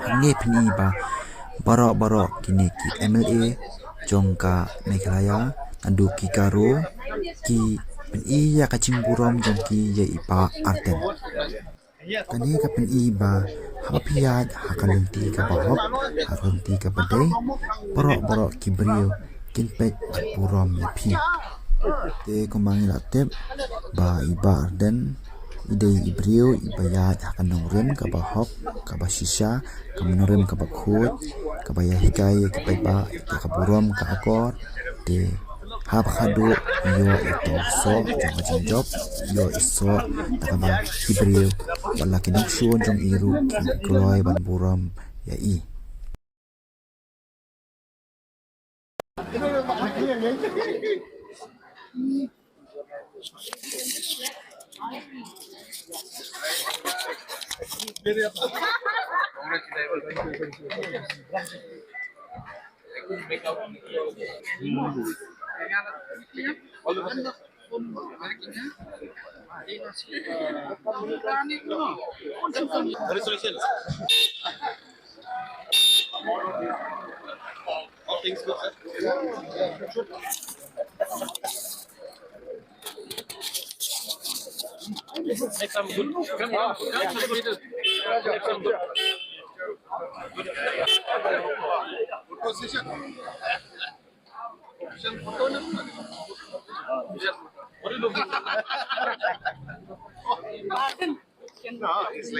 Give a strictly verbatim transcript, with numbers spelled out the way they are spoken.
Ngi pyni ba baroh baroh kine ki M L A jong ka Meghalaya, naduh ki Garo, ki pyni ïa ka jingburom jong ki ïa i Bah Ardent. Kane ka pyni ba haba phi ïaid ha ka lynti kaba hok, ha ka lynti kaba dei, baroh baroh ki briew kin peit bad burom ïa phi. Te kumba ngi la tip ba i Bah Ardent i dei i briew iba ïaid ha ka nongrim kaba hok, kaba shisha, ka nongrim kaba khuid, kaba ïahikai ïa ki paidbah ïa ka burom ka akor. Te haba khadduh ïoh ïa uto u soh jong ka jingjop, ïoh ïa u soh da kaba ki briew, wat la ki nongshun jong i ruh ki kloi ban burom ïa i. Congratulations. All things good, sir. Make some good. Come, come, come, come, come. Make some good. Good position. Position photo na. Yes. What do you look? No, it's like